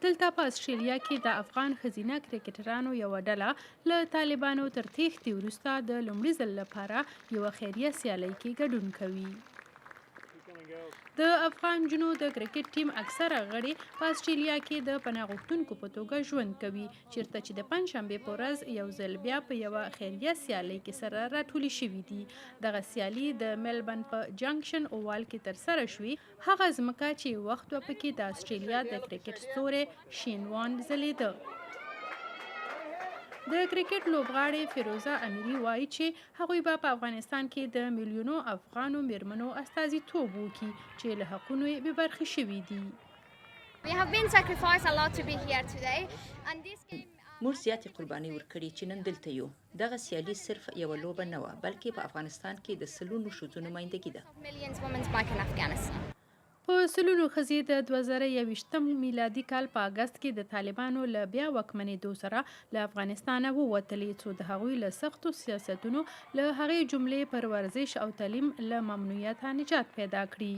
دلته په اسټرالیا کې د افغان ښځینه کرکټرانو یوه ډله له طالبانو تر تېښتې وروسته د لومړي ځل لپاره یوه خیریه سیالۍ کې ګډون کوي. د افغان نجونو د کرکټ ټیم اکثره غړې په اسټرالیا کې د پناه غوښتونکو په توګه ژوند کوي، چېرته چې د پنجشنبې په ورځ یو ځل بیا په یوه خیریه سیالۍ کې سره راټولې شوې دي. دغه سیالي د ملبن په جنکشن اووال کې ترسره شوې، هغه ځمکه چې یو وخت به پکې د اسټرالیا د کرکټ ستوری شین وان ځلېده. د کرکټ لوبغاړې فیروزه امیري وايي چې هغوی به په افغانستان کې د میلیونو افغانو میرمنو استازیتوب وکړي چې له حقونو یې بې برخې شوي دي. موږ زیاتې قربانۍ ورکړي چې نن دلته یو. دغه سیالي صرف یوه لوبه نه وه، بلکې په افغانستان کې د سلونو ښځو نمایندګي ده. په سلونو ښځې د 2021 میلادي کال په اګست کې د طالبانو له بیا واکمنېدو سره له افغانستانه ووتلې، څو د هغوی له سختو سیاستونو له هغې جملې پر ورزش او تعلیم له ممنوعیته نجات پیدا کړي.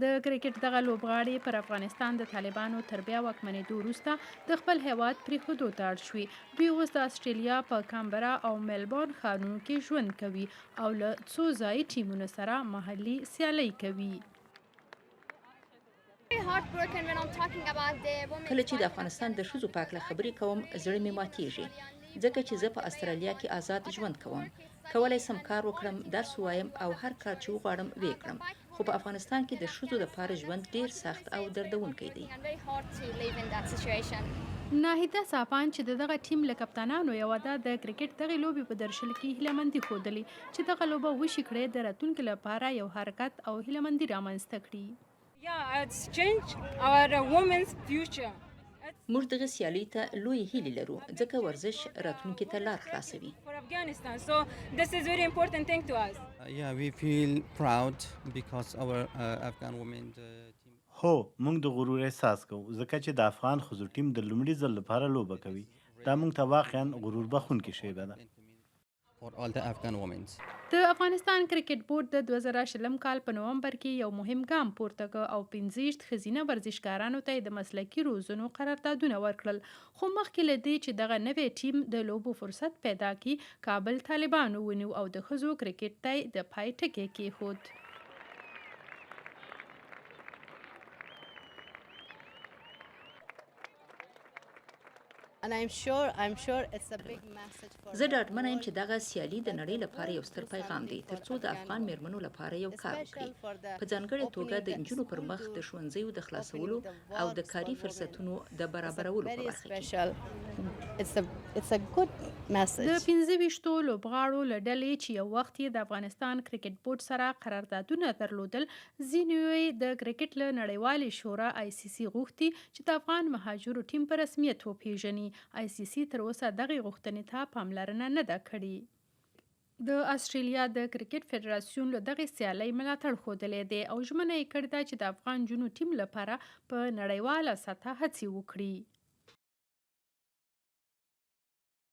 د کرکټ دغه لوبغاړې پر افغانستان د طالبانو تر بیا واکمنېدو وروسته د خپل هېواد پرېښودو ته اړ شوې. دوی اوس د اسټرالیا په کانبرا او ملبورن ښارونو کې ژوند کوي او له څو ځايي ټیمونو سره محلي سیالۍ کوي. کله چې د افغانستان د ښځو په هکله خبرې کوم، زړه مې ماتېږي، ځکه چې زه په استرالیا کې ازاد ژوند کوم. کولای شم کار وکړم، درس ووایم او هر کار چې وغواړم ویې کړم، خو په افغانستان کې د ښځو لپاره ژوند ډېر سخت او دردونکی دی. ناهیده صافان چې د دغه ټیم له کپتانانو یوه ده، د کرکټ دغې لوبې په درشل کې هیله مندي ښودلې چې دغه لوبه وشي کړای د راتلونکي لپاره یو حرکت او هیله مندي رامنځته کړي. موږ دغې سیالۍ ته لویې هیلې لرو، ځکه ورزش راتلونکي ته لار خلاصوي. هو، موږ د غرور احساس کوو، ځکه چې د افغان ښځو ټیم د لومړي ځل لپاره لوبه کوي. دا موږ ته واقعاً غرور بخښونکې شېبه ده. د افغانستان کرکټ بورډ د 2000 شلم کال په نومبر کې یو مهم ګام پورته کړ او 25 ښځینه ورزشکارانو ته یې د مسلکي روزنو قراردادونه ورکړل، خو مخکې له دې چې دغه نوی ټیم د لوبو فرصت پیدا کړي، کابل طالبانو ونیو او د ښځو کرکټ ته یې د پای ټکی کېښود. زه ډاډمنه یم چې دغه سیالي د نړۍ لپاره یو ستر پیغام دی، ترڅو د افغان میرمنو لپاره یو کار وکړي، په ځانګړې توګه د نجونو پر مخ د ښوونځیو د خلاصولو او د کاري فرصتونو د برابرولو په برخه کې. د 25 لوبغاړو له ډلې چې یو وخت یې د افغانستان کرکټ بورډ سره قراردادونه درلودل، ځینیو یې د کرکټ له نړیوالې شورا، آی سي سي، غوښتي چې د افغان مهاجرو ټیم په رسمیت وپېژني. آی سي سي تر اوسه دغې غوښتنې ته پاملرنه نه ده کړې. د اسټرالیا د کرکټ فډراسیون له دغې سیالۍ ملاتړ ښودلی دی او ژمنه یې کړې ده چې د افغان نجونو ټیم لپاره په نړیواله سطحه هڅې وکړي.